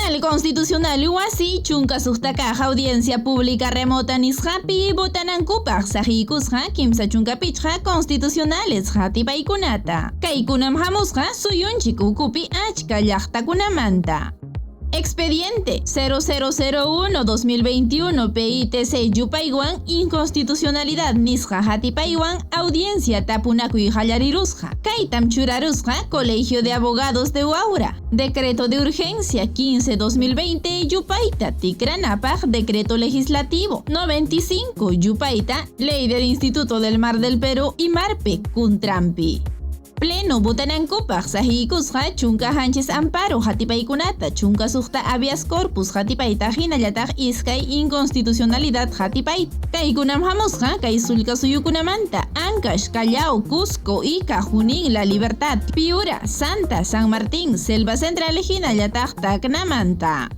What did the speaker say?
Tribunal Constitucional wasi 16 kaq audiencia pública remota nisqapi votanankupaq saqiykusqa 35 constitucionales hatipaykunata. Kaykunam hamusqa suyunchik ukupi achka llaqtakunamanta. Expediente 0001-2021 PITC yupaywan inconstitucionalidad nisqa hatipaywan audiencia tapunakuy qallarirusqa. Kaytam churarusqa Colegio de Abogados de Huaura. Decreto de Urgencia 15-2020 yupayta tikranapaq Decreto Legislativo 95 yupayta Ley del Instituto del Mar del Perú y Marpe kuntrampi. Pleno votanankupaq saqiykusqa 17 amparo hatipaykunata, 16 habeas corpus hatipayta hinallataq 2 inconstitucionalidad hatipayta. Kaykunam hamusqa kay sullka suyukunamanta: Ancash, Callao, Cusco, Ica, Junín, La Libertad, Piura, Santa, San Martín, Selva Central hinallataq Tacnamanta.